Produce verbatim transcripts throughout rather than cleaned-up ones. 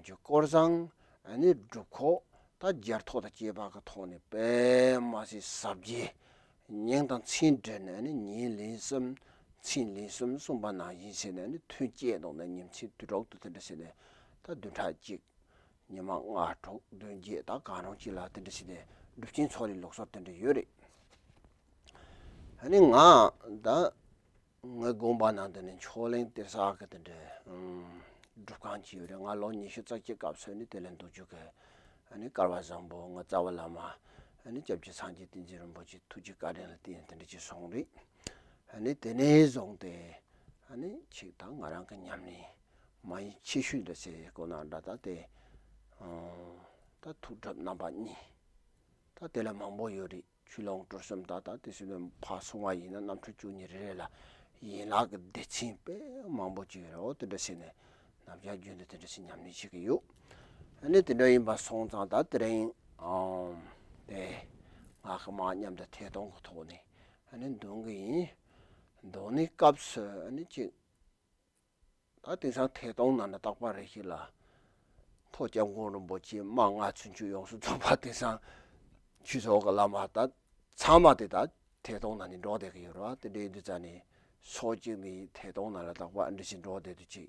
ཀྱི་སྐོར་བཟང་། ཨ་ནི་སྒྲུབ་ཁོག་ད་སྦྱར་ཐོག་དང་བཅས་པ་གི་ཐོག་ནས་དཔེ་མ་སྲིད་ཟབ་རྒྱས། མྱིང་དང་མཚན་བྲིས་ནས་ཨ་ནི་ཉིན་ལན་གསུམ། མཚན་ལན་གསུམ་གསུངས་པ་ནང་བཞིན་བྱས་ནས་ཨ་ནི་ཐུན་བཅད་གནང་ནས་ཉིན་མཚན་དུས་དྲུག་ཏུ་དེ་འདྲ་བྱས་ནས་ད་བདུན་ཕྲག་གཅིག་ཉི་མ་ལྔ་དྲུག་བདུན་བརྒྱད་ད་གང་རུང་གཅིག་ལ་དེ་འདྲ་བྱས་ནས་སྒྲུབ་ཆེན་ཚོགས་རིམ་ལུགས་སྲོལ་དེ་འདྲ་ཡོད་རེད། ཨ་ནི་ང་ད། ངའི་དགོངས་པ་ནང་དུ་ནི་ཕྱོགས་གླིང་གཏེར་གསར་གྱི་དེ་འདྲའི་ཨམ་སྒྲུབ་ཁང་ཅིག་ཡོད་རེད། ང་ལོ་ཉི་ཤུ་རྩ་གཅིག་སྐབས་སུ་ནི་དེ་ལ་འདུག་རྒྱུ་གི་ཨ་ནི་སྐལ་བ་བཟང་པོ་ངའི་རྩ་བའི་བླ་མ་ཨ་ནི་སྐྱབས་རྗེ་སངས་རྒྱས་བསྟན་འཛིན་རིན་པོ་ཆེ་ཐུགས་རྗེ་བཀའ་དྲིན་ལ་བརྟེན་དེ་འདྲ་ཅིག་སོང་རེད། ཨ་ནི་དེ་ནས་བཟུང་སྟེ་ཨ་ནི་ཅིག་ད་ང་རང་གི་ཉམས་ལེན་མ་ཡིན་ཆེ་ཤོས་འདྲ་ཟེར་དགོས་ན་འདྲ། ད་དེ་ཨང་ད་ཐུགས་གྲུབ་རྣམ་པ་གཉིས། ད་དེ་ལ་མང་པོ་ཡོད་རེད། ཆོས་ལུང་གྲུབ་གསུམ་ད་ལྟ་དེ་ཚོ་ལ་ཕར་སོང་བ་ཡིན་ན་རྣམ་འཕྲུལ་བཅུ་གཉིས་རེ་རེ་ལ་ཡན་ལག་གི་སྡེ་ཚན་དཔེ་མང་པོ་ཅིག་ཡོད་རེད། འོ་དེ་འདྲ་བྱས་ནས་ནམ་ཞག་རྒྱུན་དུ་དེ་འདྲ་ཞིག་ཉམས་ལེན་བྱེད་ཀྱི་ཡོད། ཨ་ནི་དེ་འདྲ་ཡིན་པ་སོང་ཙང་ད་དེ་རིང་ཨང་དེ་ང་གི་མ་མཉམ་དུ་ཐད་གཏོང་གི་ཐོག་ནས་ཨ་ནི་འདོན་གི་ཡིན། འདོན་ནི་སྐབས་སུ་ཨ་ནི་ཅིག་ད་དེང་སང་ཐད་གཏོང་ནང་ནས་རྟག་པར་རེ་ཞིག་ལ་མཐོ་སྐྱབས་མགོན་རིན་པོ་ཆེ་དམག་ལྔ་ཚུན་ཆད་ཡོངས་སུ་རྫོགས་པ་དེང་སང་ཆོས་ཚོགས་ཀྱི་བླ་མ་ད་ཚང་མ་དེ་ད་ཐད་གཏོང་ནང་ནས་འགྲོ་བསྡད་ཀྱི་ཡོད་རེད་བ། དེ་འདྲ་ཡིན་དུས་ཙང་ནས་ཕྱོགས་གཅིག་ནས་ཐད་གཏོང་ནང་ལ་རྟག་པར་འདྲི་ཞིག་འགྲོ་བསྡད་དུས་ཅིག་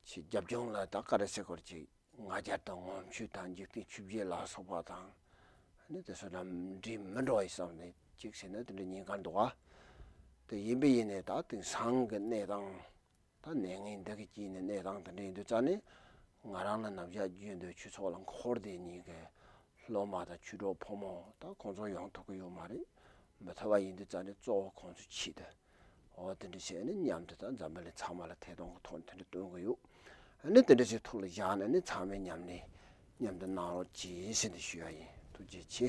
ཆེས་རྒྱབ་ལྗོངས་ལ་ད་ག་རེ་ཟེར་དགོས་རེད། ཅིག་ང་རྒྱལ་དང་ངོམ་ཤུགས་དང་འཇིག་རྟེན་ཆོས་བརྒྱད་ལ་སོགས་པ་དང་ནི་དེ་ཚོ་ལ་འདྲིས་མི་འགྲོ་བའི་བསམ་ནས་ཅིག་ཟེར་ན་དེ་འདྲ་ཉེན་ཁ་འདུག་ག་དེ་ཡིན་པས་ཡིན་ནས་ད་དེང་སང་གི་གནས་སྟངས་ད་ནད་ངན་འདི་གི་དཀྱིལ་ནས་གནས་སྟངས་དེ་འདྲ་ཡིན་དུས་ཙང་ནས་ང་རང་ལ་ནམ་ཞག་རྒྱུན་དུ་ཆོས་ཚོགས་ལ་འཁོར་བསྡད་མཁན་གྱི་སློབ་མ་དང་ཆོས་གྲོགས་ཕོ་མོ་ད་ཁོང་ཚོ་ཡོང་ཐུབ་ཀྱི་ཡོད་མ་རེད། མི་ཐུབ་པ་ཡིན་དུས་ཙང་ནས་གཙོ་བོ་ཁོང་ཚོའི་ཆེད་དུ། འོ་དེ་འདྲ་བྱས་ནས་མཉམ་དུ་ད་འཛམ་བུ་གླིང་ཚང་མ་ལ་ཐད་གཏོང་གི་ཐོག་ནས་དེ་འདྲ་སྟོན་གི་ཡོད། ཨ་ནི་དེ་འདྲ་བྱས་ཐུགས་ལ་བཞག་ནས་ནི་ཚང་མས་མཉམ་ནས་མཉམ་དུ་གནང་རོགས་གྱིས་ཟེར་ནས་ཞུ་ཡ་ཡིན། ཐུགས་རྗེ་ཆེ།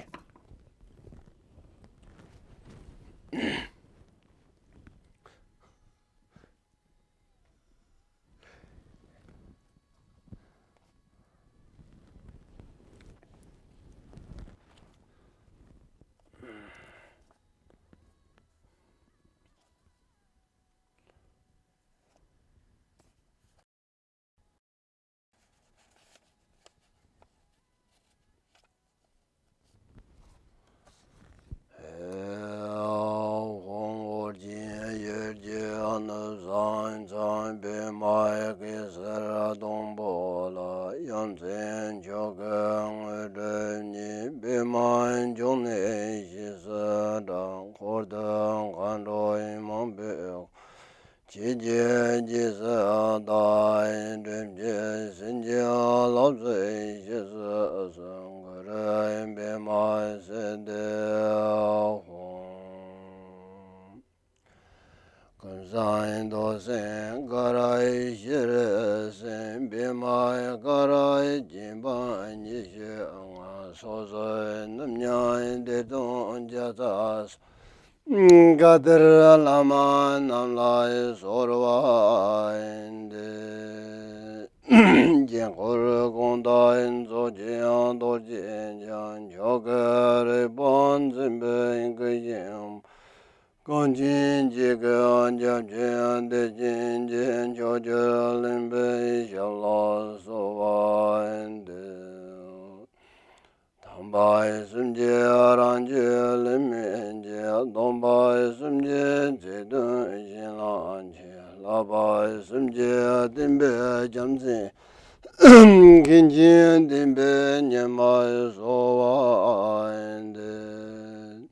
དབང་བསྐུར་ཅིང་ཡེ་ཤེས་ནི་ཟངས་མཚོ་པདྨའི་གེ་སར་སྡོང་པོ་ལ། ཡ་མཚན་མཆོག་གི་དངོས་གྲུབ་བརྙེས། པདྨ་འབྱུང་གནས་ཞེས་སུ་གྲགས། འཁོར་དུ་མཁའ་འགྲོ་མང་པོས་ཁྱེད་ཀྱི་རྗེས་སུ་བདག་སྒྲིབ་བྱེད་བྱིན་གྱིས་བརླབ་ཕྱིར་གཤེགས་སུ་གསོལ། གུ་རུ་པདྨ་སིདྡྷི་ཧཱུྃ། ཀུན་བཟང་མདོག་སེར་ཀ་ར་ཤི་རི་སེར། པདྨ་ཀ་ར་སྐྱེས་པ་ཉི་ཤུ་ལྔ། སོ་སོའི་རྣམ་མཉམ་བདེ་སྟོང་རྒྱ་མཚོ། བཀའ་གཏེར་བླ་མ་རྣམས་ལ་གསོལ་བ་འདེབས། དཀྱིལ་འཁོར་གང་དག་རྫོགས་ཆེན་རྡོ་རྗེ་འཆང་། མཆོག་གི་རིག་པ་འཛིན་པའི་སྐུ་ཞིང་པོ། གངས་ཅན་གཅིག་གི་སྐྱབས་ཆེན་བདེ་ཆེན་གྱི། ཕྱོགས་བཅུར་གླིང་པའི་ཞབས་ལ་གསོལ་བ་འདེབས། དམ་པ་གསུམ་གྱི་རང་རྒྱུད་ལས་མི་སྐྱེ། སྟོང་པ་གསུམ་གྱི་ཚིག་དོན་གཞན་ལ་མཆིས། བསླབ་པ་གསུམ་གྱི་བསྟན་པའི་རྒྱལ་མཚན་མཁན་ཆེན་བསྟན་པའི་ཉི་མ་གསོལ་བ་འདེབས།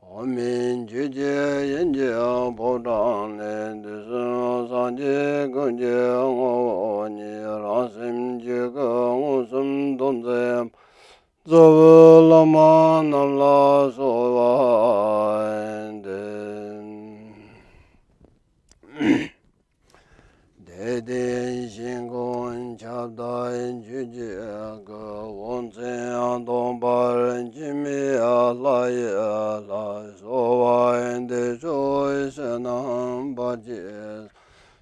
འོག་མིན་ཆོས་ཀྱི་དབྱིངས་ཀྱི་ཕོ་བྲང་ནས། དུས་གསུམ་སངས་རྒྱས་ཀུན་གྱི་ངོ་བོ་ཉིད། རང་སེམས་ཆོས་སྐུ་མངོན་སུམ་སྟོན་མཛད་པ། རྩ་བའི་བླ་མ་རྣམས་ལ་གསོལ་བ་འདེབས། དད་ལྡན་གཤིན་ཀུན་ཁྱབ་བདག་ཆོས་ཀྱི་སྐུ། དབང་བཙན་སྟོང་པར་འཆི་མེད་ལྷ་ཡི་ལྷ། གསོལ་བ་འདེབས་ཕྱོགས་བཅུའི་བསོད་ནམས་འབར་བཅས།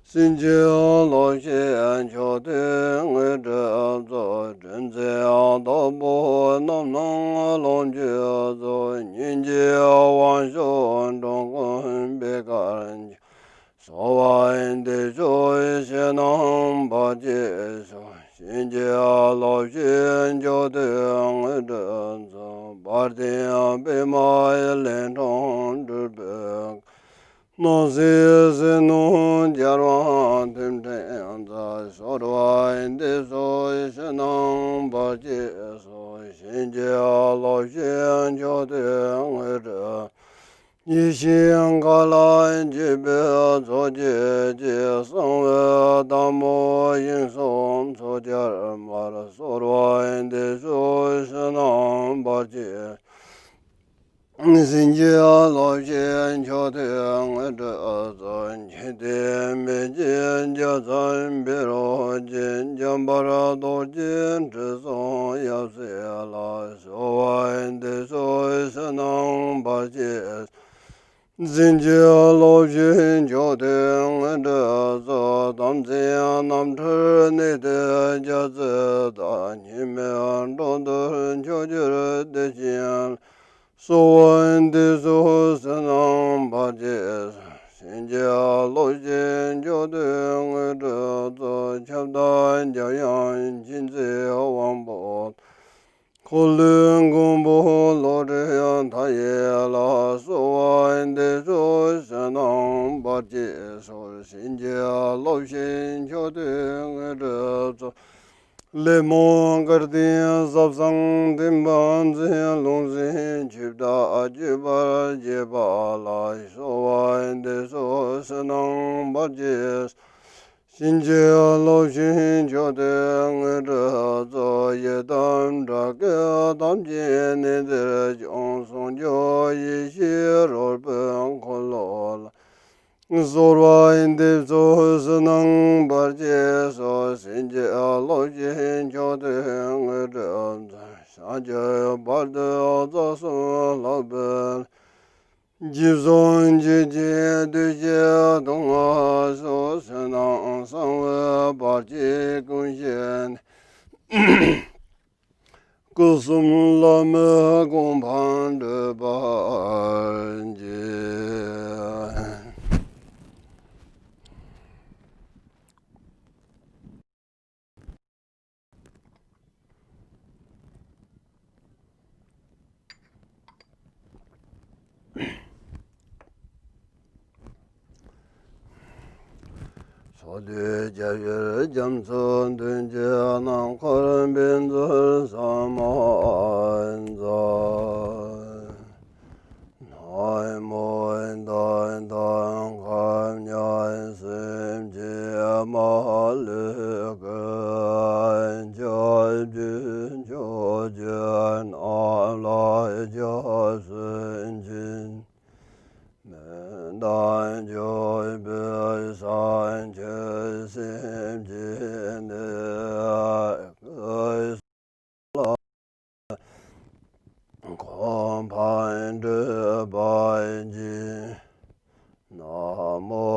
སེམས་ཅན་བློ་ཆེས་མཆོག་ཐུན་དངོས་གྲུབ་སྩོལ། སྤྲུལ་མཛད་དྭགས་པོ་རྣམ་སྣང་ལོངས་སྤྱོད་རྫོགས། སྙིང་རྗེའི་དབང་ཕྱུག་འགྲོ་མགོན་པད་དཀར་རྒྱན། གསོལ་བ་འདེབས་སོ་ཞེས་གནང་བར་བགྱིའོ། བྱིན་གྱིས་རློབ་ཅིང་མཆོད་དོ་དངོས་གྲུབ་སྩོལ། བར་དོའི་པདྨ་ལས་འཁྲུངས་སྤྲུལ་པའི། སྣང་སྲིད་ཟིལ་གནོན་རྒྱལ་བ་ཐིམ་ཕྲེང་རྩལ། གསོལ་བ་འདེབས་སོ་ཞེས་གནང་བར་བགྱིའོ། བྱིན་གྱིས་རློབ་ཅིང་མཆོད་དོ་དངོས་གྲུབ། ཡེ་ཤེས་མཁའ་ལ་དགྱེས་པའི་མཚོ་སྐྱེས་ཀྱི། གསང་བའི་བདག་མོ་དབྱིངས་སུ་མཚོ་རྒྱལ་མར། གསོལ་བ་འདེབས་སོ་ཞེས་གནང་བར་བགྱིའོ། བྱིན་གྱིས་རློབ་ཅིང་མཆོད་དོ་དངོས་གྲུབ་སྩོལ། འཇིག་རྟེན་མི་མཇེད་རྒྱ་མཚོའི་བཻ་རོ་ཅན། འཇམ་དཔལ་རྡོ་རྗེ་ཁྲི་སྲོང་ཡབ་སྲས་ལ། གསོལ་བ་འདེབས་སོ་ཞེས་གནང་བར་བགྱིའོ། བྱིན་གྱིས་རློབ་ཅིང་མཆོད་དོ་དངོས་གྲུབ་སྩོལ། དམ་ཚིག་རྣམ་འཕྲུལ་གནས་བརྟན་རྒྱ་མཚོའི་བདག། སྙིགས་མའི་འགྲོ་འདུལ་མཆོག་གྱུར་བདེ་ཆེན། གསོལ་བ་འདེབས་སོ་ཞེས་གནང་བར་བགྱིའོ། བྱིན་གྱིས་རློབ་ཅིང་མཆོད་དོ་དངོས་གྲུབ་སྩོལ། ཁྱབ་བདག་འཇམ་དབྱངས་མཁྱེན་བརྩེའི་དབང་པོ། འཁོར་ལོའི་མགོན་པོ་བློ་གྲོས་མཐའ་ཡས་ལ། གསོལ་བ་འདེབས་སོ་ཞེས་གནང་བར་བགྱིའོ། བྱིན་གྱིས་རློབ་ཅིང་མཆོད་དོ་དངོས་གྲུབ་སྩོལ། ལས་རྨོངས་སྐལ་ལྡན་ཟབ་གསང་ཐིམ་ཕ་འཛིན། ལུང་ཟིན་ཆུ་བདག་སྤྱོད་པར་བྱེད་པ་ལ། གསོལ་བ་འདེབས་སོ་ཞེས་གནང་བར་བགྱིའོ། བྱིན་གྱིས་རློབ་ཅིང་མཆོད་དོ་དངོས་གྲུབ་སྩོལ། ཡི་དམ་དྲག་སྐུ་ཐམས་ཅད་གནས་འདིར་སྐྱོང་། ཟུང་འཇུག་ཡེ་ཤེས་རོལ་པའི་འཁོར་ལོ་ལ། གསོལ་བ་འདེབས་སོ་ཞེས་གནང་བར་བགྱིའོ། བྱིན་གྱིས་རློབ་ཅིང་མཆོད་དོ་དངོས་གྲུབ་སྩོལ། ཞབས་ཀྱི་བར་དུ་རྩ་གསུམ་ལྷ་བུ། རྗེས་སུ་འཇུག་ཅིང་བདུད་བཞི་དབང་ལྔ་སོགས། བསོད་ནམས་གསང་བའི་བར་ཆད་ཀུན་ཞི་ནས། སྐུ་གསུམ་ལྷ་མིའི་གོ་འཕང་བགྲོད་པར་བགྱི། ཕྱོགས་དུས་རྒྱ་ཡུལ་རྒྱ་མཚོའི་མདུན་གྱི་ནམ་མཁར་བཻ་རྫུ་ས་མ་ཛ། ན་མོ་ཏདྡྷཱ་གྷཉྫ་སེམས་ཅན་མ་ལུས་ཀུན། སྐྱབས་ཀྱི་མཆོག་གྱུར་ནཱ་ལ་སྐྱབས་སུ་མཆི། མི་མཐུན་ཕྱོགས་པའི་བྱང་ཆུབ་སེམས་ཀྱིས་ནི། སྐུ་གསུམ་ལྷ་གོ་འཕང་བགྲོད་པར་བགྱི། ན་མོ་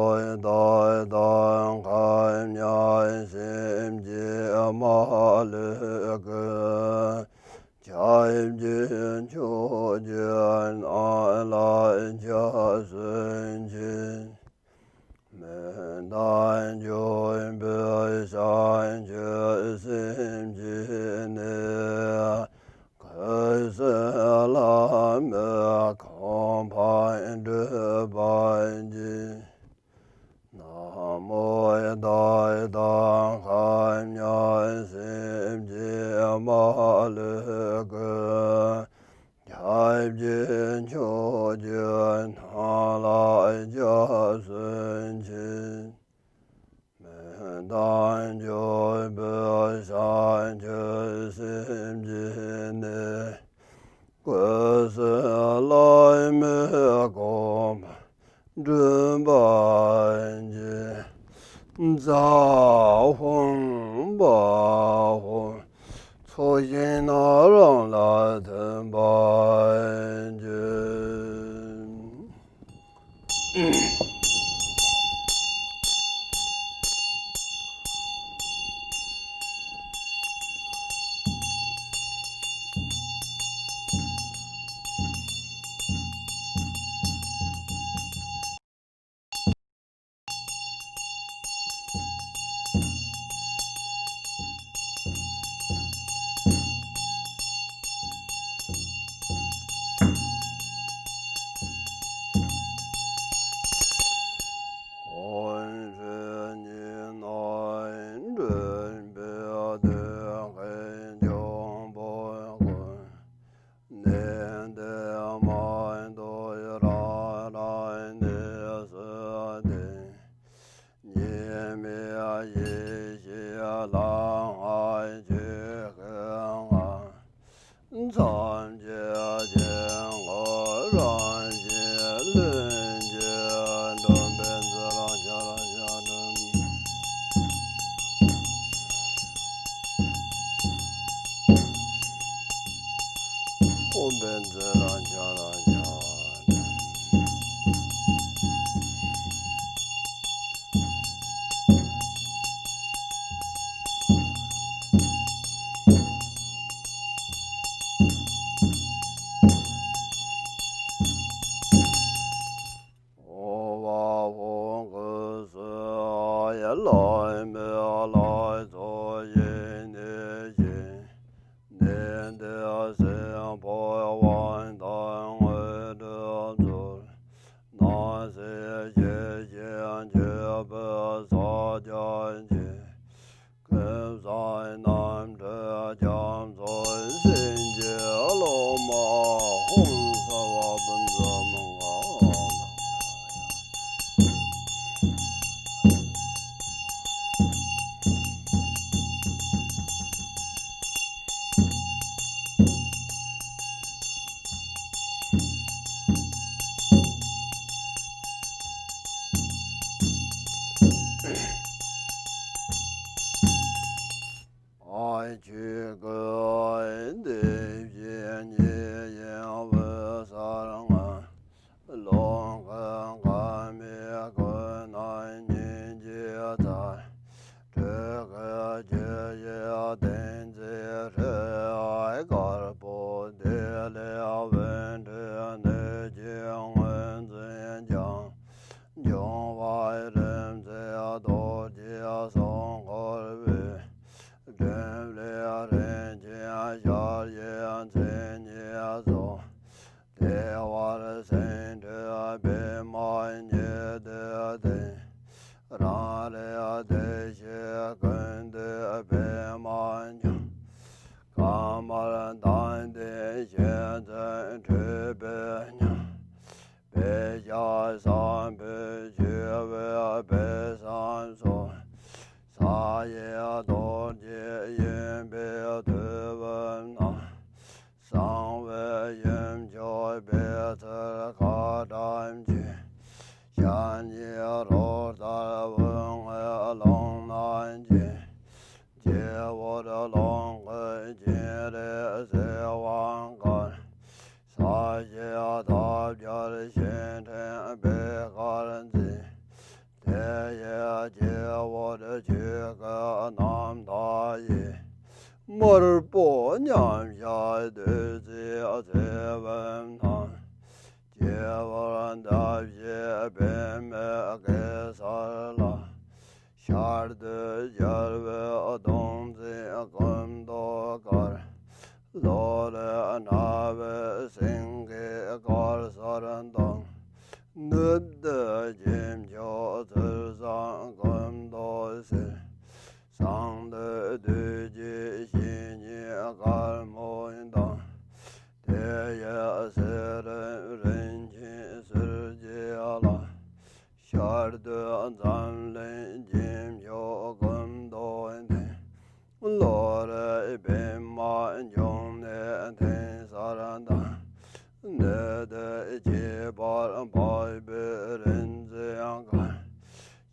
ཏདྡྷཱ་གྷཉྫ་སེམས་ཅན་མ་ལུས་ཀུན། སྐྱབས་ཀྱི་མཆོག་གྱུར་ནཱ་ལ་སྐྱབས་སུ་མཆི། མི་མཐུན་ཕྱོགས་པའི་བྱང་ཆུབ་སེམས་ཀྱིས་ནི། སྐུ་གསུམ་ལྷ་མིའི་གོ་འཕང་བགྲོད་པར་བགྱི། ན་མོ་ཏདྡྷཱ་གྷཉྫ་སེམས་ཅན་མ་ལུས་ཀུན། སྐྱབས་ཀྱི་མཆོག་གྱུར་ནཱ་ལ་སྐྱབས་སུ་མཆི། མི་མཐུན་ཕྱོགས་པའི་བྱང་ཆུབ་སེམས་ཀྱིས་ནི། སྐུ་གསུམ་ལྷ་མིའི་གོ་འཕང་བགྲོད་པར་བགྱི། ཛཿཧཱུྃ་བཿཧཱུྃ། ཚོགས་ཞིང་ནཱ་རོ་ལ་ཐིམ་པར་བགྱི། ལ་སྔར་བྱས་ཀྱི་སྔར། མཚམས་བཅད་ཀྱི་སྔར་རང་བཞིན་ལྷུན་གྱིས་གྲུབ་པའི་ཚུལ་ལ་ཁྱབ་པར་བྱ་སྟེ། སྤོང་བའི་ཚུལ་ལ་ཁྱབ་པར་བྱ་སྟེ། འོ་བ་ཧོ་ཀུ་སུ་ཡ་ལ་མི་ལ་ཚོ་ཡི་ནི་ཞིང་། ནི་འདི་སྲིན་པོ་དབང་ཐང་དངོས་གྲུབ་སྩོལ། སྣང་སྲིད་ཞི་ཞིང་འཁྱུད་པའི་ཕྱག་རྒྱ་ཆེ། ཀུན་བཟང་རྣམ་གྲོལ་རྒྱ་མཚོ་སེང་གེའི་སློབ་མ་ཧཱུྃ་ས་བ་བུམ་ཛ་མ་ག་ཨ་ཆོས་སྐུ་འདི་ཕྱི་ཉིད་ཡིན་འོད་གསལ་ངང་། ལོངས་སྐུ་འགག་མེད་སྐུ་རྣམས་སྙིང་རྗེའི་ཚལ། སྤྲུལ་སྐུ་ཆུ་བཞི་ཐིམ་མཛད་སྤྲུལ་དཀར་པོ། དེ་ལས་འོད་འཕྲོས་སྣོད་ཀྱི་ངོས་འཛིན་ཀྱང་། འབྱུང་བ་རིམ་བརྩེགས་རྡོ་རྗེའི་གསུང་འཁོར་བས། སྒྲིམ་ལས་རིན་ཆེན་ཞལ་བཞི་མཚན་ཉིད་སོགས། བདེ་བར་སེམས་འཁྲུལ་པདྨ་ཉིད་དུ་བསྟིམ། རང་རིག་བདེ་གཤེགས་ཀུན་འདུས་པདྨ་འབྱུང་། དཀར་དམར་མདངས་ལྡན་ཞལ་མཛེས་སྤྲུལ་པའི་ཉམས། པད་ཞྭ་བཟང་པོས་ཕྱུག་པའི་དཔལ་བཟང་སོགས། ས་ཡི་རྡོ་རྗེ་གཡོན་པས་ཐུབ་པ་བསྣམས། གསང་བའི་ཡུམ་མཆོག་པད་ཚལ་མཁའ་ཁྲ་འཇིགས། ཞབས་གཉིས་རོ་ལྟར་དབུ་སྔོན་ལུང་རྣམས་འབྱེད། སྤྱི་བོར་ལོངས་སྐུ་སྤྱན་རས་གཟིགས་དབང་བསྐུར། ས་གཞི་ཐལ་སྦྱར་ཞལ་ཕྲེང་པད་དཀར་མཛེས། དེ་ཡི་སྤྱི་བོར་ཆོས་སྐུ་རྣམ་དག་ཡིས། དམར་པོ་མཉམ་གཞག་བདུད་རྩིའི་ཚེ་བུམ་བསྣམས། སྤྱི་བོར་འདབ་བརྒྱད་པདྨའི་གེ་སར་ལ། ཤར་དུས་རྒྱལ་བའི་གདུང་འཛིན་སྐུ་མདོག་དཀར། ལྷོ་རུ་ནག་པོའི་སེང་གེ་དཀར་སེར་མདངས། ནུབ་ཏུ་སྐྱེས་མཆོག་ཚུལ་བཟང་སྐུ་མདོག་སེར། བྱང་དུ་བདུད་ཀྱི་བཤེས་གཉེན་དཀར་མོ་མདངས། དེ་ཡི་སྲས་རིམ་རིན་ཆེན་ཟུར་བརྒྱད་ལ། ཤར་དུ་འཛམ་གླིང་སྐྱེས་མཆོག་སྐུ་མདོག་ལྡན། ལྷོ་རུ་པདྨ་འབྱུང་གནས་མཐིང་སེར་མདངས། ནུབ་ཏུ་ཁྱད་པར་འཕགས་པའི་རིག་འཛིན་དཀར།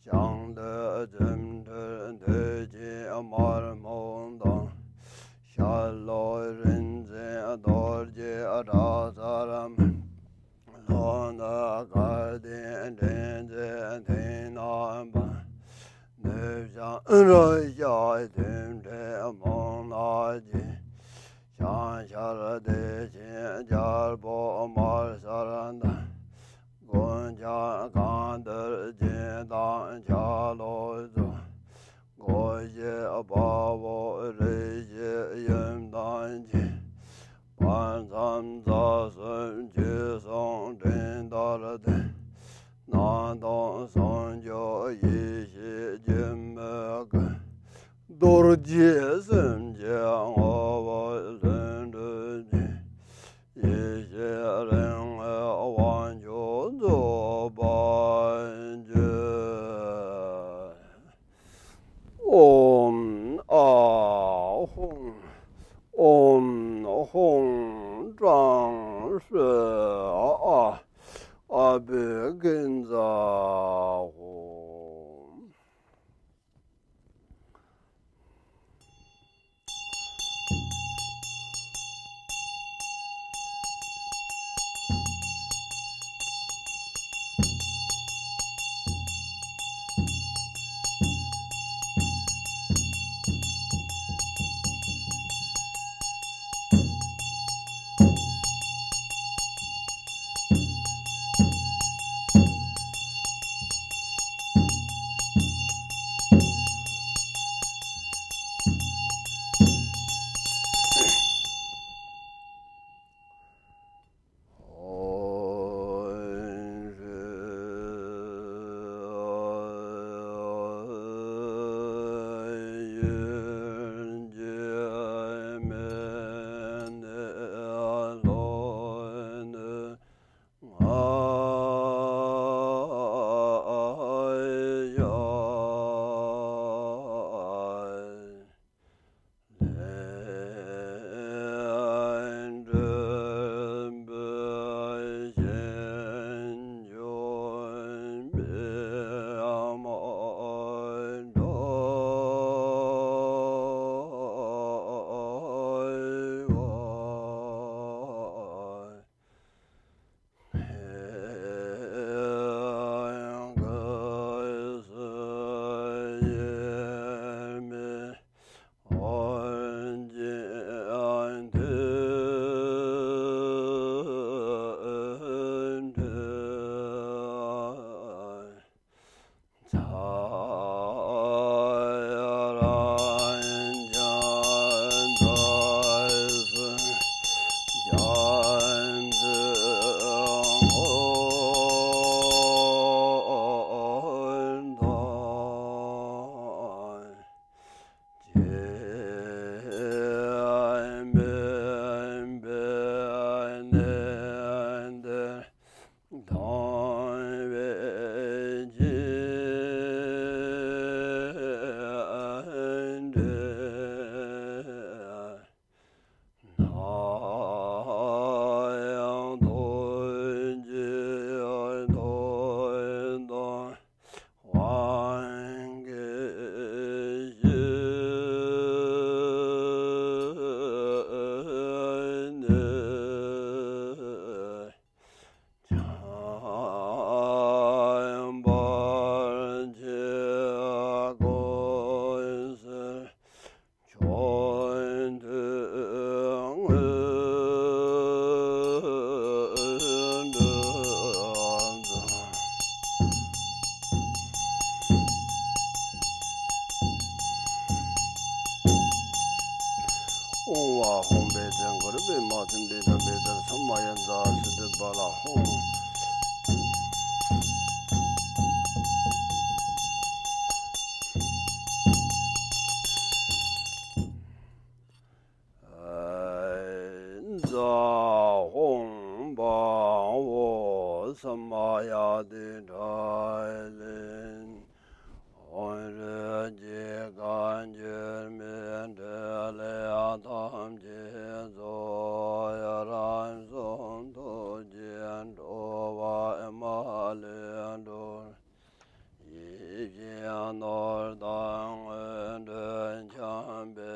བྱང་དུ་སྒྱུ་འཕྲུལ་མཐུ་ཆེན་དམར་སྨུག་མདངས། ཤར་ལྷོ་རིག་འཛིན་རྡོ་རྗེ་སྒྲ་ཚར་མ། ལྷོ་ནུབ་སྐལ་ལྡན་འདྲེན་མཛད་མཐིང་ནག་པ། ནུབ་བྱང་རི་ཞྭ་ཐིམ་ཕྲེང་སྨུག་ནག་གི། བྱང་ཤར་བདེ་ཆེན་རྒྱལ་པོ་དམར་སེར་མདངས། དགུང་བྱང་གང་འདུལ་སྦྱིན་བདག་ཆ་ལུགས་རྫོགས། སྒོ་བཞི་དཔའ་བོ་རིགས་བཞིའི་ཡུམ་དང་མཇལ། བར་མཚམས་རྩ་གསུམ་བཅུ་གསུམ་སྤྲིན་ལྟར་ལྡིར། སྣང་སྟོང་ཟུང་འཇུག་ཡེ་ཤེས་སྒྱུ་མའི་སྐུ། རྡོ་རྗེ་སེམས་ཀྱི་ངོ་བོ་ལྷུན་གྲུབ་ཅན། ཡེ་ཤེས་རིགས་ལྔའི་དབང་ཕྱུག་རྫོགས་པར་གྱུར། ཨོཾ་ ཧཱུྃ། པད་ཚལ་མགར་པདྨ་ཐིམ་པས་བསྡམས་པའི་ཚལ། ས་མ་ཡ་མཛའ་བརྩེ་འདུས་པ་ལ་ཧཱུྃ། ཛཿཧཱུྃ་བཾ་ཧོ། ས་མ་ཡ་ཏི་ཏྲ་ལེ། ཧཱུྃ། རིགས་ཀྱི་བཀའ་འགྱུར་མའི་འཕྲིན་ལས་ཐམས་ཅད་རྫོགས། རང་གསུང་ཐུགས་ཀྱི་འགྲོ་བ་མ་ལུས་འགྲོ། ཡིད་བཞིན་ནོར་དང་དངོས་གྲུབ་འཆང་བའི་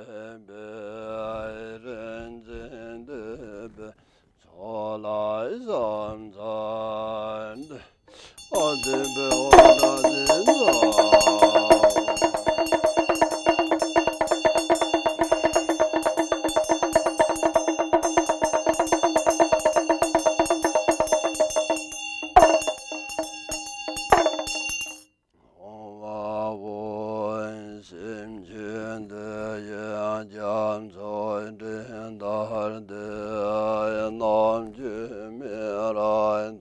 དཔལ། རིག་འཛིན་འདུས་པའི་ཚོགས་ལ་ཕྱག་འཚལ་ཏེ། ཨ་ཏི་བྷཱུ་ཏ་ཏེ་ཛཿཧཱུྃ། ཨོཾ་ཨཱཿཧཱུྃ། སེམས་ཅན་འདི་ཡི་རྒྱ་མཚོའི་སྤྲིན་ལྟར་བདེ། རྣམ་དཔྱོད་མི་རག་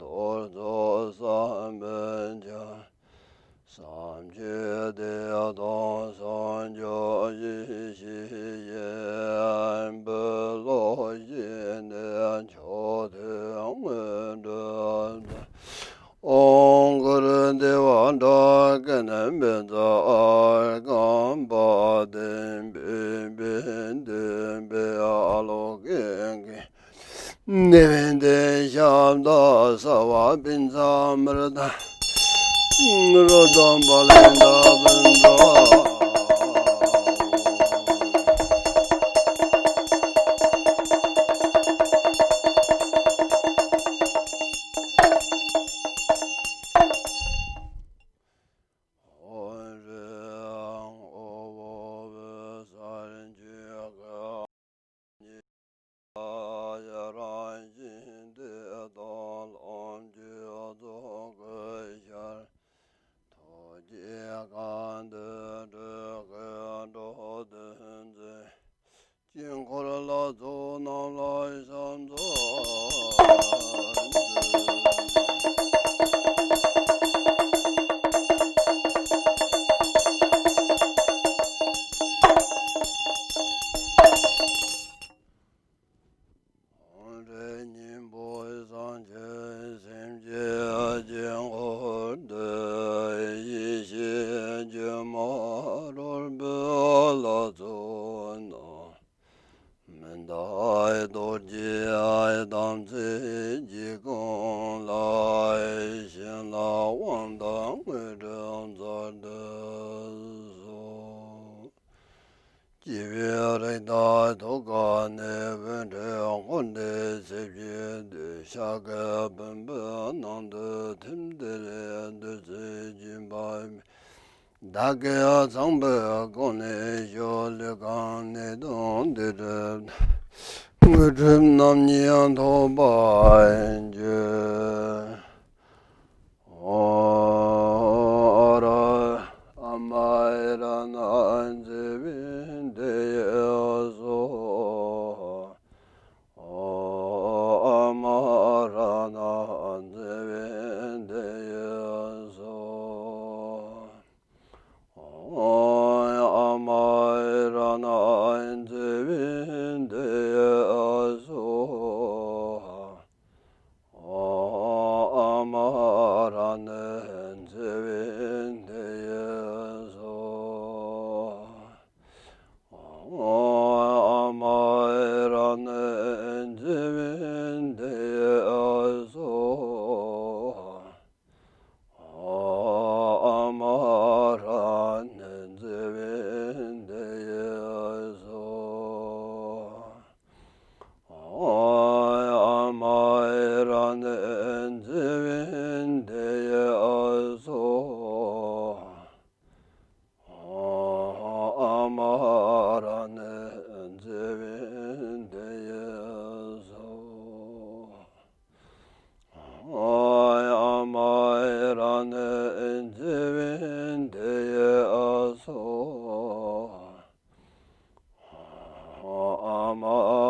ཐོར་ཚུགས་བསམ་པའི་འཆར། བསམ་བརྗོད་བདེ་སྟོང་ཟུང་འཇུག་ཡེ་ཤེས་ཡིན། བོད་ལུགས་ཞི་གནས་མཆོག་ཐུན་དངོས་གྲུབ་སྩོལ། ཨོཾ་གུ་རུ་དེ་ཝ་ཌཱ་ཀ་ཎི་པཉྩ་ཨཱརྠ་པཱ་ཏི་པུཥྤེ་དྷཱུ་པེ་ཨཱ་ལོ་ཀེ་ཀེ་ནི་བྷཱུ་ཏེ་ཤ་བདྷཱ་སརྦ་པིཛྫ་ཨ་མྲྀ་ཏ་རོ་ཏོ་བ་ལི་ཏ་པཉྩ། ཧོ་རེ་ཨོ་བོ་བོ་སར་ཇུ་ག་ཉི་ཡ་རང་བཞིན་བདེ་སྟོང་ལོངས་སྤྱོད་རྫོགས་སྐུ་ཤར། ཐུགས་བསྐྱེད་གང་འདུལ་སྤྲུལ་སྐུའི་འགྲོ་དོན་མཛད། དཀྱིལ་འཁོར་ལྷ་ཚོགས་རྣམས་ལ་ཕྱག་འཚལ་ཏེ། ཧོ་རེ་སྙིང་པོ་སངས་རྒྱས་སེམས་ཀྱི་དཀྱིལ་འཁོར་དུ། ཡེ་ཤེས་སྒྱུ་མར་རོལ་པའི་ལྷ་ཚོགས་རྣམས། མི་འདའ་རྡོ་རྗེའི་དམ་ཚིག་གི་གུང་ལ། བྱིན་རླབས་དབང་ཐང་དངོས་གྲུབ་སྩལ་དུ་གསོལ། སྐྱེ་བའི་རིགས་དང་ཐུགས་ཀ་ནས། འོད་འཕྲོས་འཁོར་འདས་ཚེ་ཕྱི་དུས། ཤཱཀྱ་བུམ་པའི་ནང་དུ་ཐིམ། དེ་ལས་བདུད་རྩི་འབྱིན་པ་མེད། བདག་གིས་ཚངས་པའི་གོ་འཕང་མཆོག། ལུས་གང་ནད་གདོན་འདྲེས་གྲིབ། དངོས་གྲུབ་རྣམ་གཉིས་ཐོབ་པར་འགྱུར། ཨོ་ར་ཨ་མ་ར་ཎ་ཛི་བི་དྷེ་ཡེ་སྭཱ་ཧཱ། ཨོ་ཨ་མ་ར་ཎ་ཛི་བི་དྷེ་ཡེ་སྭཱ་ཧཱ། ཨོ་ཨ་མ་ར་ཎ་ཛི་བི་དྷེ་ཡེ་སྭཱ་ཧཱ། ཨོ་ཨ་མ་ར་ཎ་ཛི་བི་དྷེ་ཡེ་སྭཱ་ཧཱ། ཨོ་ཨ་མ་ར་ཎ་ཛི་བི་དྷེ་ཡེ་སྭཱ་ཧཱ། ཨོ་ཨ་མ་ར་ཎ་ཛི་བི་དྷེ་ཡེ་སྭཱ་ཧཱ། ཨོ་ཨ་མ་ར་ཎ་ཛི་བི་དྷེ་ཡེ་སྭཱ་ཧཱ། ཨོ་ཨ་མ་ར་ཎ་ཛི་བི་དྷེ་ཡེ་སྭཱ་ཧཱ། ཨོ་ཨ་མ་ར་ཎ་ཛི་བི་དྷེ་ཡེ་སྭཱ་ཧཱ། ཨོ་ཨ་མ་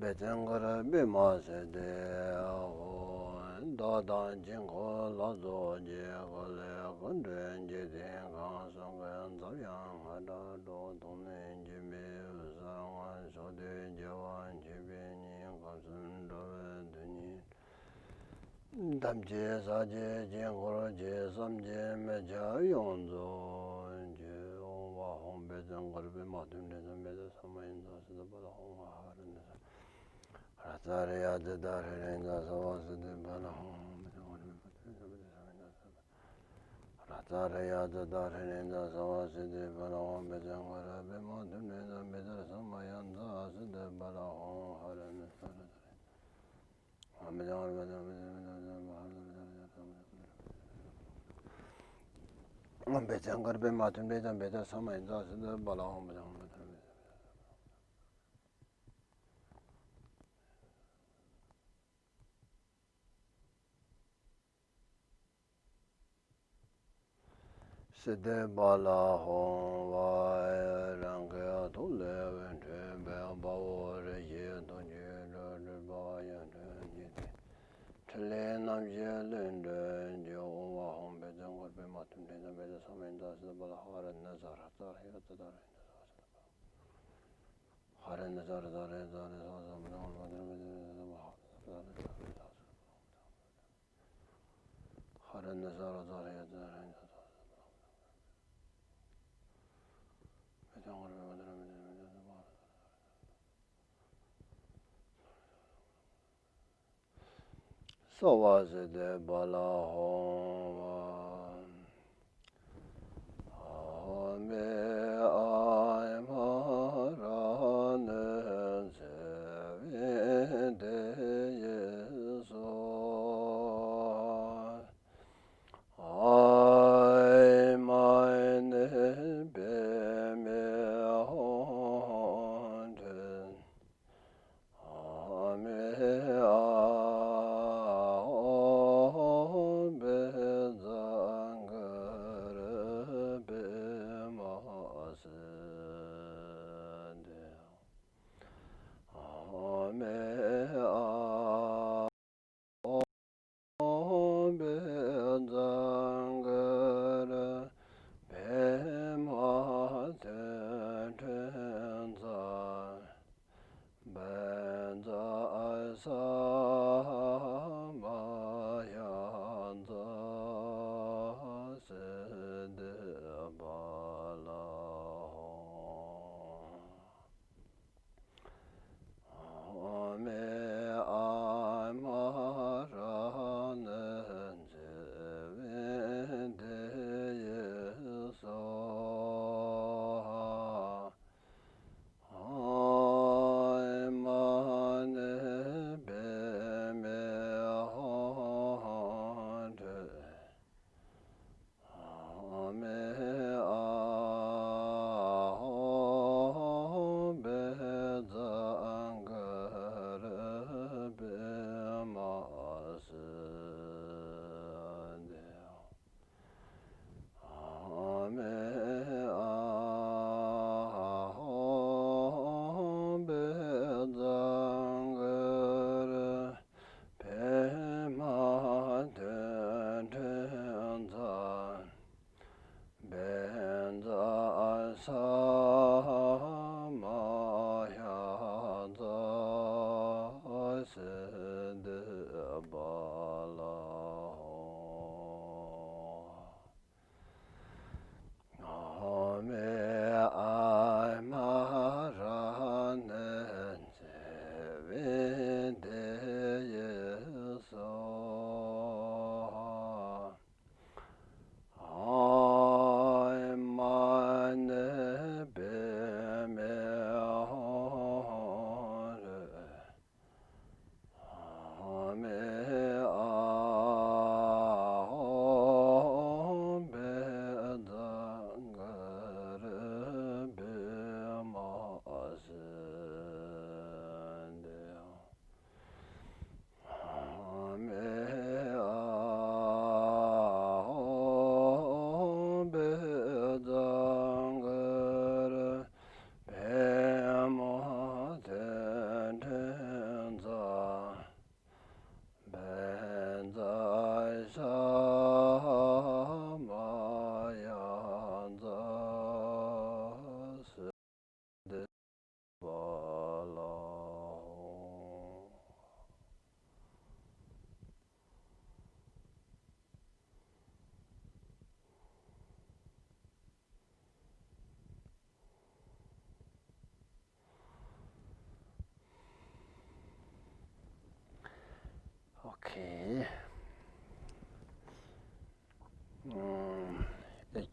པའི་བཙན་མགར་པདྨ་སིདྡྷི་ཧོ། བདག་དང་དཀྱིལ་འཁོར་ལ་སོགས་ཀྱི། འཁོར་ལོས་བསྐོར་འགྲོ་འཇིག་རྟེན་གང་། སྲོག་གི་མཚམས་ཡང་སྔར་ལྟར་སྒྲོག། སྟོང་ནི་འགྱུར་མེད་འོད་གསལ་ངང་། ཕྱོགས་དུས་རྒྱལ་བ་མཆོད་པས་མཉེས། སྐབས་གསུམ་འགྲོ་བའི་དོན་གཉེར། ཐམས་ཅད་ཕྱག་རྒྱའི་དཀྱིལ་འཁོར་གྱིས། བསམ་གྱིས་མི་ཁྱབ་ཡོངས་རྫོགས་ཀྱི། ཨོཾ་ཨཱཿཧཱུྃ་བཛྲ་གུ་རུ་པདྨ་ཐུགས་མཐུན་རིགས་སམ། བཛྲ་ས་མ་ཡ་ཛ་སིདྡྷི་ཕ་ལ་ཧཱུྃ། ཧ་ར་ནི་ས། ར་ཙ་རི་ཡ་ཙི་ཏ་རི་རི་ཛ་སརྦ་སིདྡྷི་ཕ་ལ་ཧཱུྃ། བཛྲ་གུ་རུ་པདྨ་ཐུགས་མཐུན་རིགས་སམ། བཛྲ་ས་མ་ཡ་ཛ་སིདྡྷི་ཕ་ལ་ཧཱུྃ། བཛྲ་ཙ་རི་ཡ་ཙི་ཏ་རི་རི་ཛ་སརྦ་སིདྡྷི་ཕ་ལ་ཧཱུྃ། བཛྲ་གུ་རུ་པདྨ་ཐུགས་མཐུན་རིགས་སམ། བཛྲ་ས་མ་ཡ་ཛ་སིདྡྷི་ཕ་ལ་ཧཱུྃ། ཧ་ར་ནི་ས། ར་ཙ་རི། ཨོཾ་བཛྲ་གུ་རུ་པདྨ་ཐུགས་མཐུན་རིགས་སམ། བཛྲ་ས་མ་ཡ་ཛ་སིདྡྷི་ཕ་ལ་ཧཱུྃ། བཛྲ་གུ་རུ་པདྨ་ཐུགས་མཐུན་རིགས་སམ། སིདྡྷི་ཕ་ལ་ཧཱུྃ་ཧ། རང་གི་ཐུགས་ལས་འཕྲོས་པའི་དཔའ་བོ་རིགས་བཞིའི་ཐུགས་རྒྱུད་སྒྲོལ། སྒྲོལ་བ་ཡོན་ཏན་གྱི་ཕྲིན་ལས་རྣམ་བཞི་ལས་འཕྲོས་ཀྱི། ཨོཾ་ཨཱཿཧཱུྃ་བཛྲ་གུ་རུ་པདྨ་ཐུགས་མཐུན་རིགས་སམ། བཛྲ་ས་མ་ཡ་ཛ་སིདྡྷི་ཕ་ལ་ཧ་ར་ནི་ས། ར་ཙ་རི་ཡ་ཙི་ཏ་རི་ཛ་སརྦ་སིདྡྷི་ཕ་ལ་ཧཱུྃ། ཧ་ར་ནི་ས། ར་ཙ་རི་ཡ་ཙི་རི་ས་ས་མ་ན་ཧ་ར་ནི་ས། ར་ཙ་རི་ཡ་ཙི་རི་ས་ས་མ་ན། སརྦ་སིདྡྷི་ཕ་ལ་ཧཱུྃ། ཨ་མི་ཨ་མ་ར་ཎི་ཛེ་བི་དི་ཡེ་སྭཱ་ཧཱ། ཨ་མ་ནི་པདྨེ་ཧཱུྃ། ཨ་མི་ཨ་ཧོ་བཛྲ་གུ་རུ་པདྨ་སིདྡྷི། ཨ་མི་ཨ་ཧོ་བཛྲ་གུ་རུ་པདྨ་ཐོད་ཕྲེང་རྩལ། བཛྲ་ས་མ་ཡ་ཛ་སིདྡྷི་ཕ་ལ་ཧཱུྃ། ཨ་མི་ཨ་མ་ར་ཎི་ཛེ་བི་དི་ཡེ་སྭཱ་ཧཱ། ཨ་མ་ནི་པདྨེ་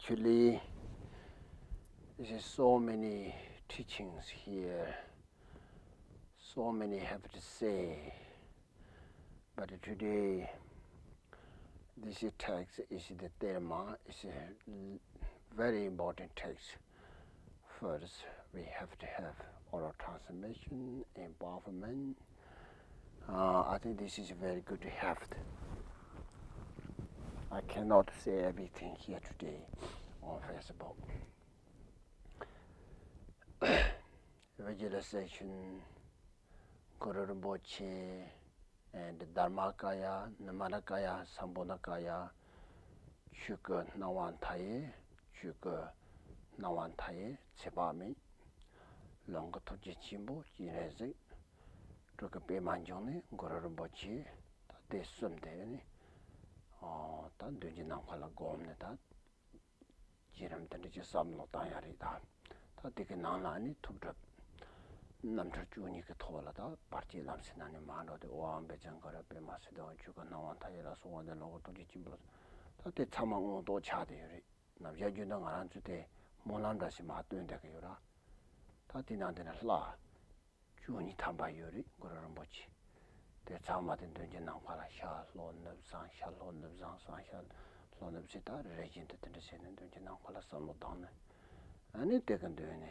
Actually, there is so many teachings here, so many have to say, but today this text is the Tenma, is a very important text. First, we have to have oral transmission, empowerment. Uh, I think this is very good to have. I cannot say everything here today on Facebook. Visualization, Guru Rinpoche, and Dharmakaya, Nimmana Kaya, Sampunna Kaya, ཆོས་སྐུ་སྣང་བ་མཐའ་ཡས། ཆོས་སྐུ་སྣང་བ་མཐའ་ཡས་ཚེ་དཔག་མེད། ལོངས་སྐུ་ཐུགས་རྗེ་ཆེན་པོ་སྤྱན་རས་གཟིགས། སྤྲུལ་སྐུ་པདྨ་འབྱུང་གནས། གུ་རུ་རིན་པོ་ཆེ། ད་དེ་གསུམ་དེ་ནི་ཨོ་ད་མདུན་གྱི་ནམ་མཁའ་ལ་བསྒོམས་ནས་ད། བརྒྱུད་རིམ་དེ་འདྲ་ཅིག་བསམ་བློ་བཏང་ཡ་རེད་ད། ད་དེ་གི་ནང་ལ་ནི་ཐུགས་སྒྲུབ་རྣམ་འཕྲུལ་བཅུ་གཉིས་ཀྱི་ཐོག་ལ་ད་བར་ཆད་ལམ་སེལ་ནང་ནས་མར་འགྲོ་དུས་ཨོཾ་བཛྲ་གུ་རུ་པདྨ་སིདྡྷི་ཧཱུྃ། ཆོས་སྐུ་སྣང་བ་མཐའ་ཡས་ལ་སོགས་པ་འདི་ལོངས་སྐུ་ཐུགས་རྗེ་ཆེན་པོ་ལ། ད་དེ་ཚང་མ་མངོན་རྟོགས་ཆགས་བསྡད་ཡོད་རེད། ནམ་ཞག་རྒྱུན་དུ་ང་རང་ཚོས་དེ་སྨོན་ལམ་འདྲ་ཞིག་མར་བཏོན་བསྡད་ཀྱི་ཡོད་ར། ད་དེ་ནང་དེ་ནས་ལྷ་བཅུ་གཉིས་ཐམ་པ་ཡོད་རེད། གུ་རུ་རིན་པོ་ཆེ། དེ་ཚང་མ་དེ་མདུན་གྱི་ནམ་མཁའ་ལ་ཤར་ལྷོ་ནུབ་བྱང་། ཤར་ལྷོ་ནུབ་བྱང་། བྱང་ཤར་ལྷོ་ནུབ་ཟེར། ད་རེ་རེ་བཞིན་དུ་དེ་འདྲ་བྱས་ནས་མདུན་གྱི་ནམ་མཁའ་ལ་བསམ་བློ་བཏང་ནས། ཨ་ནི་དེ་གི་མདུན་ནས་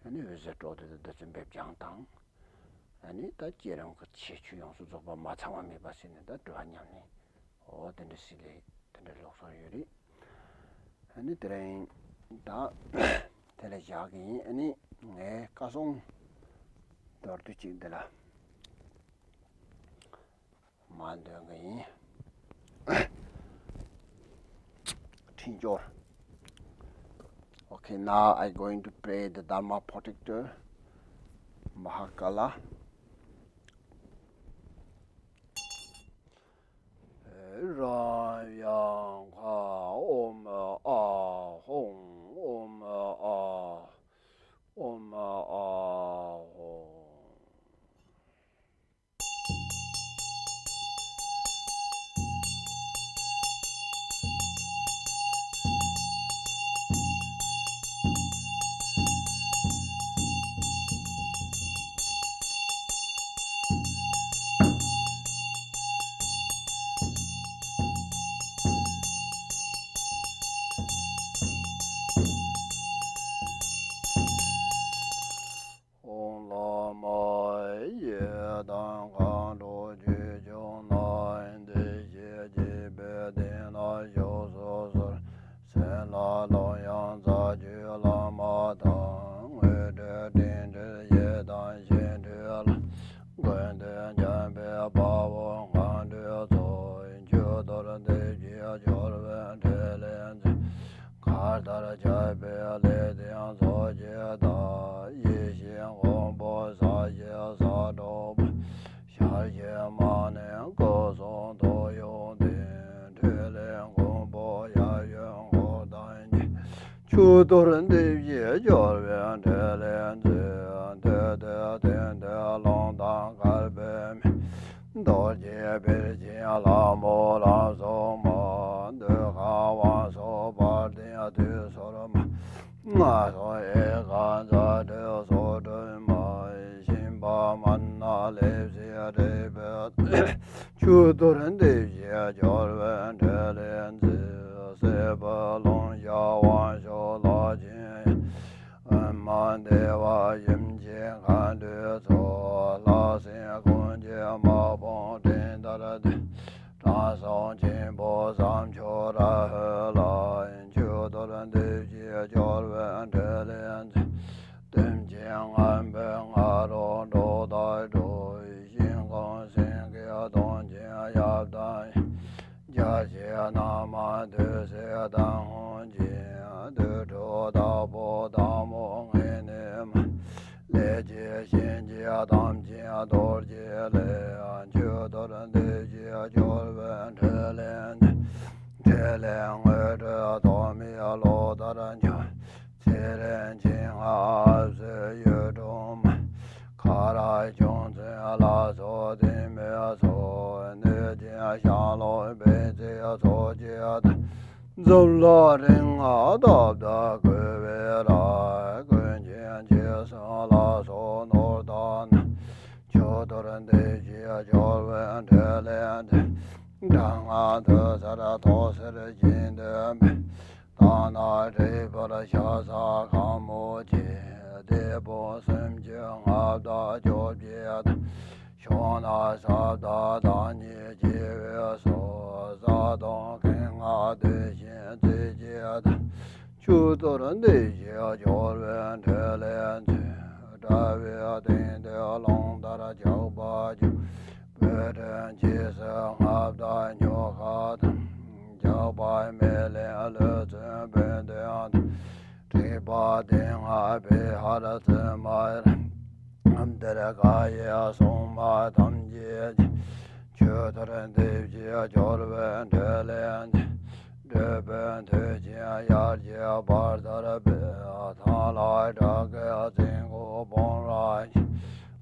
ཨ་ནི་འོད་ཟེར་སྤྲོ་བསྡུ་དང་བདུད་རྩི་འབེབས་སྦྱང་དང་། ཨ་ནི་ད་བསྐྱེད་རིམ་གྱི་ཁྱད་ཆོས་ཡོངས་སུ་རྫོགས་པ་མ་ཚང་བ་མེད་པ་ཟེར་ནས་ད་སྒྲུབ་པ་ཉམས་ལེན། འོ་དེ་འདྲ་ཞིག་ལས་དེ་འདྲ་ལུགས་སྲོལ་ཡོད་རེད། ཨ་ནི་དེ་རིང་ད་དེ་ལ་བཞག་གི་ཡིན། ཨ་ནི་ངའི་བཀའ་གསུང་མདོར་བསྡུས་ཅིག་འདི་ལ་མར་འདོན་གི་ཡིན། འཕྲིན་སྦྱོར། Okay, now I going to pray the Dharma Protector, Mahakala. ར་ཡ་ག་ཨོཾ་ཨཱཿཧཱུྃ། ཨོཾ་ཨཱཿཧཱུྃ། ཨོཾ་ཨཱཿཧཱུྃ། ཨོཾ་བླ་མ་ཡི་དམ་མཁའ་འགྲོ་ཆོས་སྐྱོང་རྣམས། བདེ་གཤེགས་སྤྱི་དཔལ་སྟེང་ན་བཞུགས་སུ་གསོལ། སྲིད་ལ་རློབས་ཡངས་རྩ་བརྒྱུད་བླ་མ་དང་། དངོས་གྲུབ་སྤྲིན་བྲལ་ཡི་དམ་ཞི་ཁྲོའི་ལྷ། ཀུན་འདུས་འཇམ་དཔལ་དཔའ་བོ་མཁའ་འགྲོའི་ཚོགས། མཆོད་གཏོར་འདི་ཕྱིར་སྦྱོར་བའི་ཕྲིན་ལས་མཛོད། གར་ལྟར་ཆགས་པའི་ལས་དང་ཚོགས་ཀྱི་བདག། ཡེ་ཤེས་མགོན་པོ་ས་གཞི་ས་འགྲོ་བ། ཤར་གྱི་མ་ཎི་སྐུ་གསུང་ཐུགས་ཡོན་ཏན། འཕྲིན་ལས་མགོན་པོ་ཡབ་ཡུམ་འཁོར་དང་མཉམ། མཆོད་གཏོར་འདི་ཕྱིར་སྦྱོར་བའི་ཕྲིན་ལས་མཛོད། བདུད་འདུལ་དོན་མཐུན་རླུང་དང་དཀར་པོའི་མེ། རྡོ་རྗེ་བེར་ཆེན་ལྷ་མོ་ལ་སོགས་མ། འདོད་ཁམས་དབང་ཕྱུག་དཔལ་ལྡན་དུད་སོལ་མ། མངའ་གསོལ་ཨེ་ཀ་ཛ་དྲག་སོགས་སྒྲོལ་མ། ཞིང་པ་མ་ཎི་ལེགས་བཤད་དྲིལ་བུ། མཆོད་གཏོར་འདི་ཕྱིར་སྦྱོར་བའི་ཕྲིན་ལས་མཛོད། སྲིད་པའི་རླུང་ཤ་དབང་ཕྱུག་ལྷ་ཆེན། ཨ་མ་དེ་བ་ཡུམ་ཆེན་མཁའ་འགྲོའི་ཚོགས། ལྷ་སྲིན་ཀུན་གྱི་དམག་དཔུང་སྤྲིན་ལྟར་འདུ། དྲང་སྲོང་ཆེན་པོ་བྱམས་ཆོས་ར་ཧུ་ལ། མཆོད་གཏོར་འདི་ཕྱིར་སྦྱོར་བའི་ཕྲིན་ལས་མཛོད། གཏུམ་ཆེན་ངན་པའི་ང་རོ་སྒྲོག་ལྟར་སྒྲོག། ཞིང་ཁམས་སེང་གེ་གདོང་ཅན་ཡབ་དང་། རྒྱལ་ཆེན་ན་མ་འདོད་སྲེད་དང་ངོམས་ཤིང་། དུད་འགྲོ་དྭགས་པོ་དྭངས་མོ་ངད་ནི་མ། ལས་ཀྱི་གཤིན་རྗེ་དམ་ཅན་རྡོ་རྗེ་ལས། མཆོད་གཏོར་འདི་ཕྱིར་སྦྱོར་བའི་ཕྲིན་ལས་མཛོད། ཕྲིན་ལས་དངོས་གྲུབ་ཐོགས་མེད་གློག་ལྟར་འཁྱུག། ཚེ་རིང་ཆེན་ང་ཨ་བསེ་གཡུ་སྒྲོན་མ། ཁ་རག་ཁྱུང་བཙན་ལ་སོགས་བདུད་མོའི་ཚོགས། གནོད་སྦྱིན་ཤྭ་ལོ་བེ་ཙའི་ཚོགས་ཀྱི་བདག། རྩུབ་ལ་རིག་སྔགས་བཏབ་ད་བསྐུལ་བའི་ར། ཀུན་མཁྱེན་རྗེ་བཙུན་ལ་སོགས་ནོར་དང་ནི། མཆོད་གཏོར་འདི་བཞིན་སྦྱོར་བའི་འཕྲིན་ལས་མཛོད། དྲག་སྔགས་འདི་ཚར་ཐོག་སེར་བཞིན་ལྡན་པའི། དག་སྣང་སྒྲིབ་པར་ཤ་ཟ་ཁ་མོ་ཆེ། སྡེ་དཔོན་སུམ་ཅུ་ལྔ་བདག་བཅོ་བརྒྱད་དང་། ཕྱོགས་ན་ས་བདག་བདག་ཉིད་སྐྱེ་བོའི་ཚོགས། བཟའ་བཏུང་ཁེངས་ལྔ་འདོད་ཆེན་རྩེ་བརྒྱད་དང་། བཅུ་གཏོར་འདི་བཞིན་སྦྱོར་བའི་འཕྲིན་ལས་མཛོད། དགྲ་བོའི་སྟེང་དུ་རླུང་ལྟར་ཆགས་པ་བཅུ། བོད་ཕྲན་རྗེས་སུ་ལྔ་བདག་སྨྱོ་ཁ་དང་། ཇག་པ་མེ་ལེན་ལུས་བཙུན་བོན་བདུན་དང་། དྲེགས་པ་སྡེ་ལྔ་པེ་ཧར་བཙུན་མ་ར། འདིར་ག་ཡེ་སྲུང་མ་ཐམས་ཅད་ཀྱི། མཆོད་གཏོར་འདི་བཞིན་སྦྱོར་བའི་འཕྲིན་ལས་མཛོད། སྒྲུབ་པའི་མཐུ་ཆེན་ཡར་གྱི་བར་དར་སྤེལ། ཐང་ལྷ་དགྲ་བགེགས་བཙན་སྐུ་སྤོང་རབ་ཀྱི།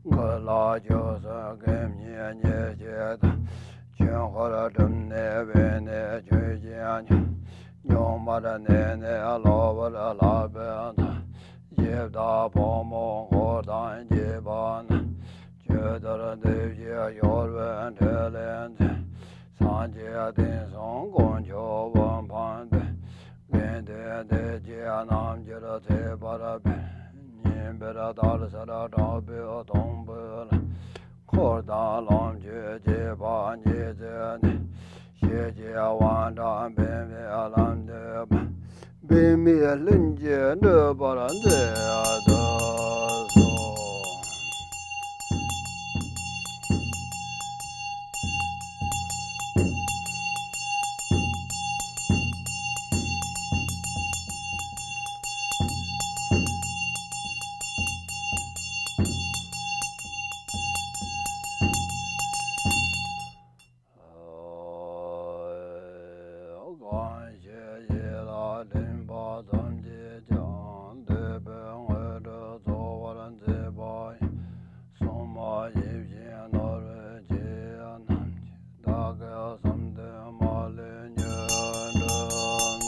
མགུལ་ལ་བཅུ་གསུམ་སྐེམ་ཉིད་ཉེས་བྱེད་དང་། ཆོས་འཁོར་སྒྲུབ་ནས་བོན་ནས་ཆོས་སྦྱིན་ཉོན། སྨྱུག་མར་མནན་ནས་སློབ་པར་བསླབ་པའི་མཐའ། གཞི་བདག་ཕོ་མོ་འཁོར་དང་བཅས་པ་རྣམས། མཆོད་གཏོར་འདི་བཞིན་སྦྱོར་བའི་འཕྲིན་ལས་མཛོད། སངས་རྒྱས་བསྟན་སྲུང་དཀོན་མཆོག་དབུ་འཕང་མཛད། དགེ་འདུན་སྡེ་བརྒྱད་རྣམས་ཀྱིས་མཛེས་པར་སྤེལ། ཉིན་པར་དར་ཚར་དྲག་པོའི་དུང་འབུད་ལ། འཁོར་དང་ལོངས་སྤྱོད་བཅས་པ་ཉིད་མཛད་ནས། ཞི་བྱེད་དབང་དྲག་འབེན་པའི་ལམ་སྟོན་པ། འབད་མེད་ལྷུན་གྱིས་གྲུབ་པར་མཛད་དུ་གསོལ། གང་ཞིག་ཡིད་ལ་དྲན་པ་ཙམ་གྱིས་ཀྱང་། འདོད་པའི་དངོས་གྲུབ་རྫོགས་པར་མཛད་པ་ཡི། སྲུང་མ་ཡིད་བཞིན་ནོར་བུ་ཆེ་རྣམས་ཀྱིས། བདག་གི་བསམ་དོན་མ་ལུས་མྱུར་འགྲུབ་མཛོད།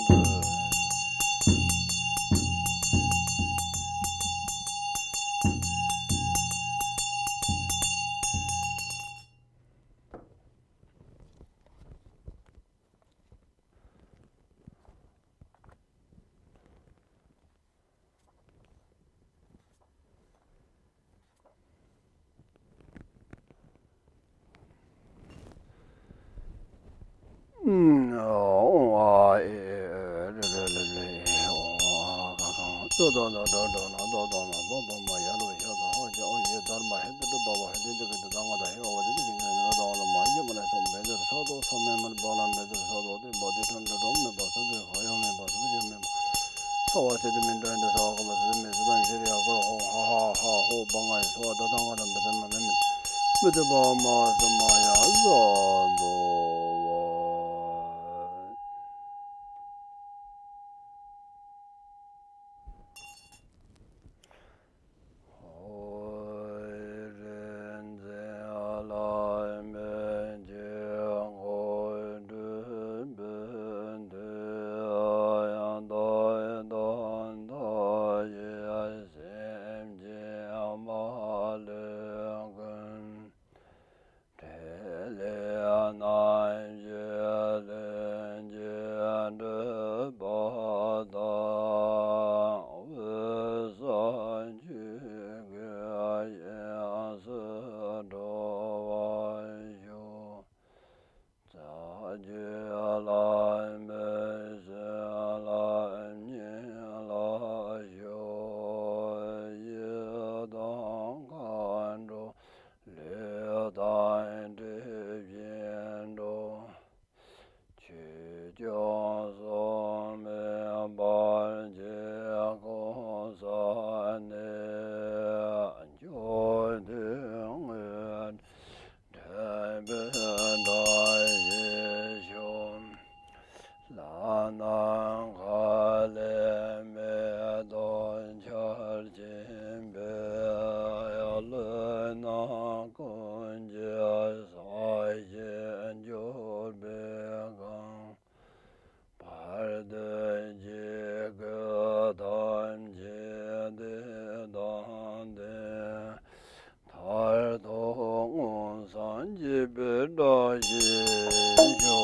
ཞེས་ཞུ།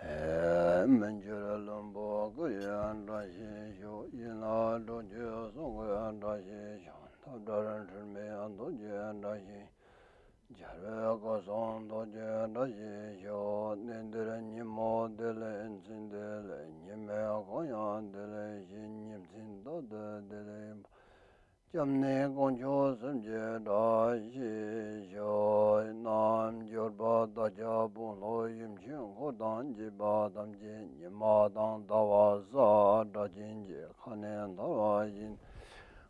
ཨེ། མི་འགྱུར་བློན་པོ་སྐུ་ཡི་བཀྲ་ཤིས་ཤོག་ཡན་ལག་དྲུག་ཅུ་གསུང་གི་བཀྲ་ཤིས་ཤོག་ཐབས་བྲལ་འཁྲུལ་མེད་རྡོ་རྗེའི་བཀྲ་ཤིས། རྒྱལ་བའི་སྐུ་གསུང་ཐུགས་ཀྱི་བཀྲ་ཤིས་ཤོག་གནས་འདིར་ཉིན་མོ་བདེ་ལེགས་མཚན་བདེ་ལེགས། ཉི་མའི་གུང་ཡང་བདེ་ལེགས་ཤིང་ཉིན་མཚན་རྟག་ཏུ་བདེ་ལེགས་པ། སྐྱབས་གནས་དཀོན་མཆོག་གསུམ་གྱི་བཀྲ་ཤིས་ཤོག་རྣལ་འབྱོར་པ་བདག་ཅག་དཔོན་སློབ་ཡུམ་ཆོས་འཁོར་དང་བཅས་པ་ཐམས་ཅད་ཉི་མ་དང་ཟླ་བ་ས་སྒྲ་གཅན་གྱི་ཁ་ནས་འདར་བ་བཞིན།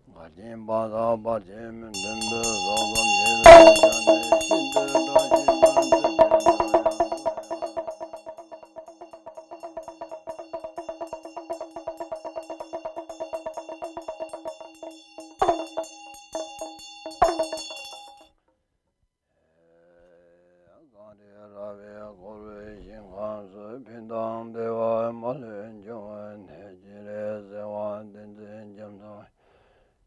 འགལ་རྐྱེན་སྤང་བྱ་བར་ཆད་མི་མཐུན་པའི་སོགས་པ་འདི་ལ་བྱ་ནས་ཤིན་ཏུ་བཀྲ་ཤིས་པར་འདོད་པའི་སྒོ་ཡང་། གངས་རི་ར་བས་བསྐོར་བའི་ཞིང་ཁམས་སུ་ཕན་དང་བདེ་བ་མ་ལུས་འབྱུང་བའི་གནས། སྤྱན་རས་གཟིགས་དབང་བསྟན་འཛིན་རྒྱ་མཚོ།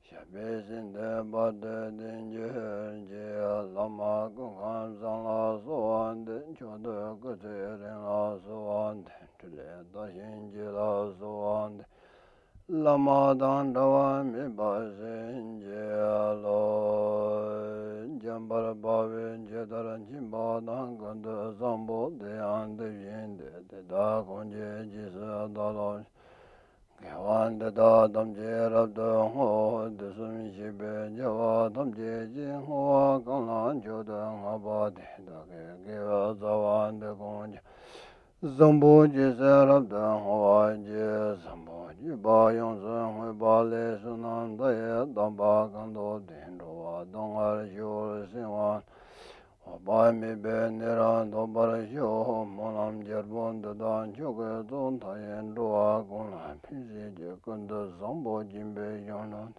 ཞབས་པད་སྲིད་མཐའི་བར་དུ་བརྟན་གྱུར་ཅིག་བླ་མ་སྐུ་ཁམས་བཟང་ལ་གསོལ་བ་འདེབས། མཆོག་ཏུ་སྐུ་ཚེ་རིང་ལ་གསོལ་བ་འདེབས། འཕྲིན་ལས་དར་ཞིང་རྒྱས་ལ་གསོལ་བ་འདེབས། བླ་མ་དང་འབྲལ་བ་མེད་པར་བྱིན་གྱིས་རློབས། འཇམ་དཔལ་དཔའ་བོས་ཇི་ལྟར་མཁྱེན་པ་དང་། ཀུན་ཏུ་བཟང་པོ་དེ་ཡང་དེ་བཞིན་ཏེ། དེ་དག་ཀུན་གྱི་རྗེས་སུ་བདག་སློབ་ཅིང་། དགེ་བ་འདི་དག་ཐམས་ཅད་རབ་ཏུ་བསྔོ། དུས་གསུམ་གཤེགས་པའི་རྒྱལ་བ་ཐམས་ཅད་ཀྱིས། བསྔོ་བ་གང་ལ་མཆོག་ཏུ་བསྔགས་པ་དེས། བདག་གི་དགེ་བའི་རྩ་བ་འདི་ཀུན་ཀྱང་། བཟང་པོ་རྗེས་སུ་རབ་ཏུ་བསྔོ་བར་བགྱི། བཟང་པོ་སྤྱོད་པ་ཡོངས་སུ་བསྔོས་པ་ལས། བསོད་ནམས་མཐའ་ཡས་དམ་པ་གང་དག་དེས། འགྲོ་བ་སྡུག་བསྔལ་ཞི་བར་གསལ་བར། འོད་དཔག་མེད་པའི་གནས་རབ་ཐོབ་པར་ཤོག་སྨོན་ལམ་རྒྱལ་པོ་འདི་དག་མཆོག་གི་གཙོ་མཐའ་ཡས། འགྲོ་བ་ཀུན་ལ་ཕན་བྱེད་ཅིང་། ཀུན་ཏུ་བཟང་པོ་སྦྱིན་པའི་གཞུང་ལུགས་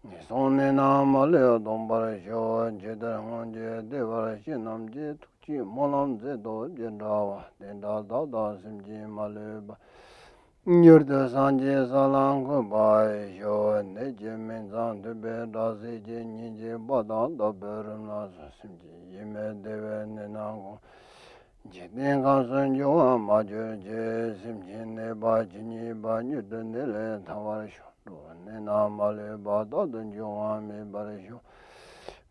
འདི། ངན་སོང་གནས་རྣམས་མ་ལུས་སྟོངས་པར་ཤོག་ཇི་ལྟར་སྔོན་གྱི་བདེ་བར་གཤེགས་རྣམས་ཀྱིས། ཐུགས་ཀྱི་སྨོན་ལམ་མཛད་དོ་ཇི་འདྲ་བ། དེ་འདྲ་བདག་དང་སེམས་ཅན་མ་ལུས་པ། མྱུར་དུ་སངས་རྒྱས་ས་ལ་འཁོད་པར་ཤོག་ནད་ཀྱི་སྨན་མཚམས་ཐོབ་པའི་དགྲ་སྲེད་ཀྱི། ཉེན་ཅིང་བར་དང་བརྟག་པའི་རིམས་ལ་སོགས། སེམས་ཅན་ཡིད་མི་བདེ་བའི་ནད་རྣམས་ཀུན། འཇིག་རྟེན་ཁམས་སུ་འབྱུང་བར་མ་གྱུར་ཅིག་སེམས་ཅན་ནད་པ་ཇི་སྙེད་པ། མྱུར་དུ་ནད་ལས་ཐར་བར་ཤོག་འགྲོ་བའི་ནད་རྣམས་མ་ལུས་པ། རྟག་ཏུ་འབྱུང་བ་མེད་པར་ཤོག་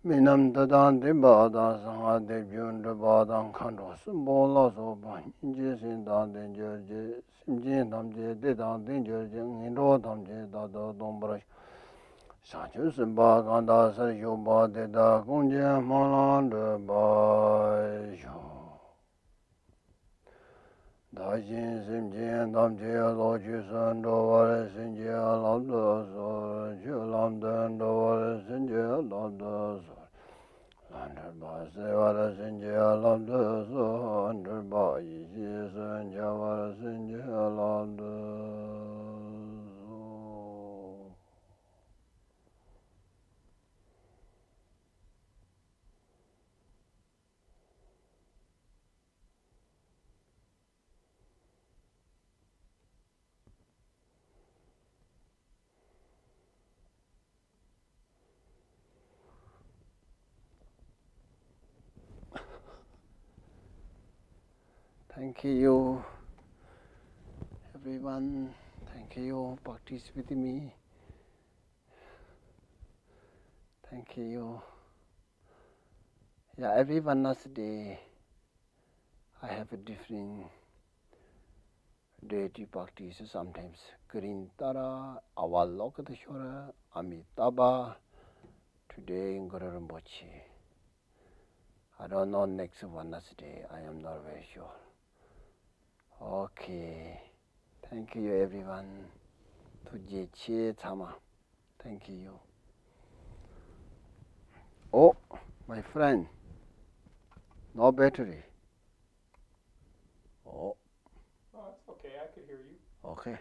མི་རྣམས་དུག་དང་ལྡན་པ་དང་། གསང་སྔགས་སྡེ་བརྒྱད་འགྲུབ་པ་དང་། མཁའ་འགྲོ་སྲིན་པོ་ལ་སོགས་པ། སྙིང་རྗེ་སེམས་དང་ལྡན་གྱུར་ཅིག་སེམས་ཅན་ཐམས་ཅད་བདེ་དང་ལྡན་གྱུར་ཅིག་ངན་འགྲོ་ཐམས་ཅད་རྟག་ཏུ་སྟོངས་པར་ཤོག་བྱང་ཆུབ་སེམས་དཔའ་གང་དག་སར་བཞུགས་པ། དེ་དག་ཀུན་གྱི་སྨོན་ལམ་འགྲུབ་པར་ཤོག་བདག་གཞན་སེམས་ཅན་ཐམས་ཅད་བཟློག་བཅོམ་དུ་འགྲོ་བར་བྱིན་གྱིས་བརླབ་ཏུ་གསོལ། ཆོས་ལམ་དུ་འགྲོ་བར་བྱིན་གྱིས་བརླབ་ཏུ་གསོལ། ལམ་འཁྲུལ་པ་སེལ་བར་བྱིན་གྱིས་བརླབ་ཏུ་གསོལ། འཁྲུལ་པ་ཡེ་ཤེས་སུ་འཆར་བར་བྱིན་གྱིས་བརླབ་ཏུ་གསོལ། Thank you, everyone. Thank you, practice with me. Thank you. Yeah, every Wednesday I have a different deity practice. Sometimes Green Tara, Avalokiteshvara, Amitabha, today Guru Rinpoche. I don't know next Wednesday. I am not very sure. Okay. Thank you, everyone. ཐུགས་རྗེ་ཆེ་ཚང་མ། Thank you. Oh, my friend. No battery. Oh. Oh, it's okay. I could hear you. Okay.